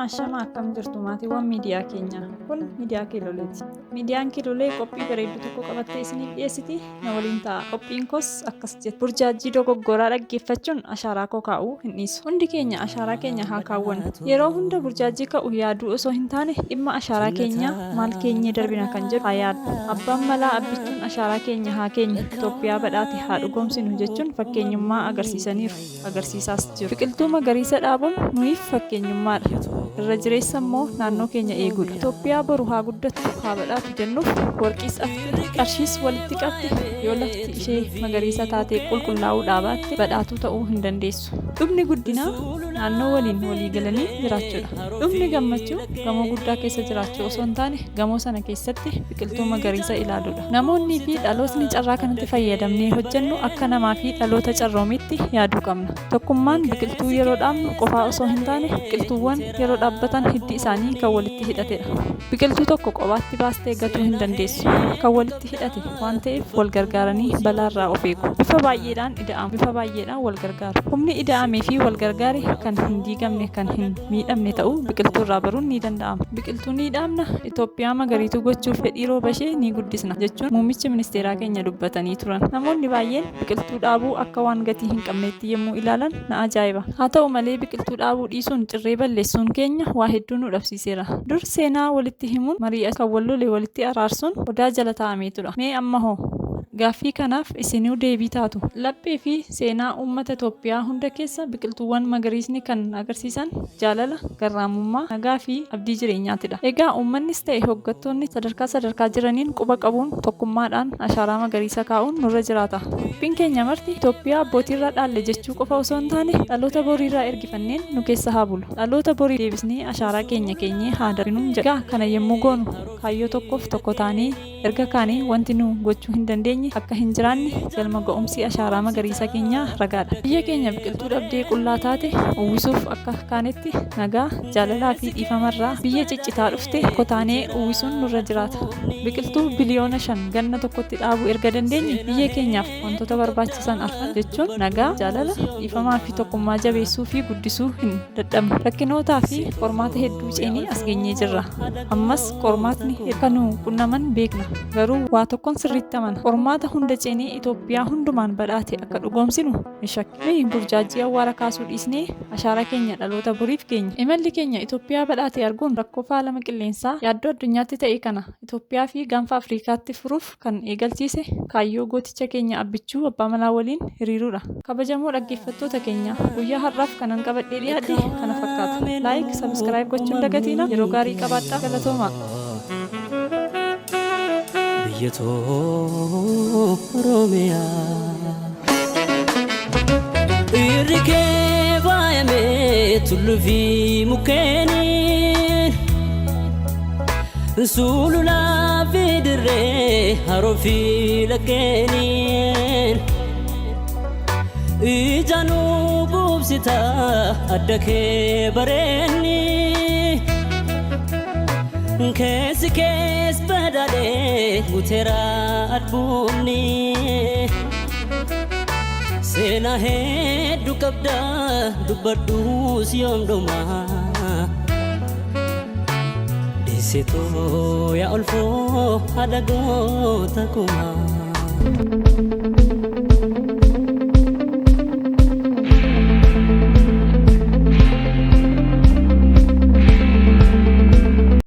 Ashama akkam jirtu maatiiwwan miidiyaa keenyaa? Kun miidiyaa Kiiloleeti. Miidiyaan Kiilolee qophii bareedduu tokko qabattee isiniif dhiyeessiti, na waliin ta'a. Qophiin koos akkas jetti. Burjaajjii dogoggoraa dhaggeeffachuun ashaaraa koo kaa'uu hin dhiisu. Hundi keenya ashaaraa keenya haa kaawwannu. Yeroo hunda burjaajjii ka'u yaaduu osoo hin taane dhimma ashaaraa keenyaa maal keenyee darbina kan jedhu haa yaadnu. Abbaan Malaa Abbichuun ashaaraa keenya haa keenyu, Itoophiyaa badhaate haa dhugoomsinu jechuun fakkeenyummaa agarsiisaniiru, agarsiisaas jiru. Biqiltuu magariisa dhaabuun nuyiif fakkeenyummaadha. Irra jireessa immoo naannoo keenya eeguudha. Itoophiyaa boru haa guddattu, haa badhaatu jennuuf warqiis afte, qarshiis walitti qabde yoo lafti ishee magariisa taatee qulqullaa'uu dhaabaatte badhaatuu ta'uu hin dandeessu. Dhumni guddinaa naannoo waliin walii galanii jiraachuudha. Dhumni gammachuu gamoo guddaa keessa jiraachuu osoo hin taane gamoo sana keessatti biqiltuu magariisa ilaaluudha. Namoonnii fi dhalootni carraa kanatti fayyadamnee hojjennu akka namaa fi dhaloota carroomeetti yaaduu qabna. Tokkummaan biqiltuu yeroo dhaabnu qofaa osoo hin taane biqiltuuwwan yeroo dhaabbatan hiddi isaanii kan walitti hidhatedha. Biqiltuu tokko qobaatti baastee gatuu hin dandeessu. Kan walitti hidhate waan ta'eef wal gargaaranii balaarraa of eegu. Bifa baay'eedhaan ida'amu. Bifa baay'eedhaan wal gargaaru. Humni ida'amee fi wal gargaare kan hin diigamne, kan hin miidhamne ta'uu biqiltuurraa baruun ni danda'ama. Biqiltuu ni dhaabna, Itoophiyaa magariituu gochuuf fedhii rooba ishee ni guddisna jechuun muummichi ministeeraa keenya dubbatanii turan. Namoonni baay'een biqiltuu dhaabuu akka waan gatii hin qabneetti yemmuu ilaalan na ajaa'iba. Haa ta'u malee biqiltuu dhaabuu dhiisuun cirree balleessuun keenya waa hedduu nu dhabsiiseera. Dur seenaa walitti himuun, mari'achuun, kan wal lole walitti araarsuun odaa jala taa'ameetudha. Mee amma hoo? Gaaffii kanaaf isinuu deebii taatu. Laphee fi seenaa uummata Itoophiyaa hunda keessa biqiltuuwwan magariisni kan agarsiisan jaalala, garraamummaa, nagaa fi abdii jireenyaatidha. Egaa uummannis ta'e hoggattoonni sadarkaa sadarkaa jiraniin quba qabuun tokkummaadhaan ashaaraa magariisa kaa'uun nurra jiraata. Qophiin keenya marti Itoophiyaa abbootiirraa dhaalle jechuu qofa osoo hin taane dhaloota boriirraa ergifanneen nu keessa haa bulu. Dhaloota borii deebisnee ashaaraa keenya keenyee haa darbinun jedha. Egaa kana yemmuu goonu kaayyoo tokkoof tokko taanee erga kaanee wanti nu gochuu hin dandeenye akka hin jiraanne galma ga'umsi ashaaraa magariisa keenyaa ragaadha. Biyya keenya biqiltuu dhabdee qullaa taate uwwisuuf akka kaanetti nagaa, jaalalaa fi dhiifamarraa biyya ciccitaa dhufte tokko taanee uwwisuun nurra jiraata. Biqiltuu biliyoona 5 ganna tokkotti dhaabuu erga dandeenye biyya keenyaaf wantoota barbaachisan arfan jechuun nagaa, jaalala, dhiifamaa fi tokkummaa jabeessuu fi guddisuu hin dadhabnu. Rakkinootaa fi qormaata hedduu ceenee as geenyee jirra. Ammas qormaatni akka nu qunnaman beekna. Garuu waa tokkon sirriitti amana. Qormaata hunda ceenee Itoophiyaa hundumaan badhaate akka dhugoomsinu hin shakkinu. Nuyi burjaajjii awwaara kaasuu dhiisnee ashaaraa keenya dhaloota boriif keenya. Imalli keenya Itoophiyaa badhaate arguun rakkoo faalama qilleensaa yaaddoo addunyaatti ta'e kana Itoophiyaa fi gaanfa Afrikaatti furuuf kan eegalchiise kaayyoo gooticha keenya Abbichuu Abbaa Malaa waliin hiriiruudha. Kabajamoo dhaggeeffattoota keenya guyyaa har'aaf kanan qabadhee dhiyaadhe kana fakkaata. Like, Subscribe gochuu hin dagatiina. Yeroo gaarii qabaadhaa. Galatoomaa! Biyya too Oromiyaa. Irri kee faayamee tulluu fi mukkeeniin. Sululaa fi dirree haroo fi laggeeniin. Ija nu quubsita adda kee bareenni. Keessi kees badhaadhee guuteera albuunni. Seenaa hedduu qabda dubbadhuus yoom dhuma. Deessetoo yaa olfoo haadha goota kumaa.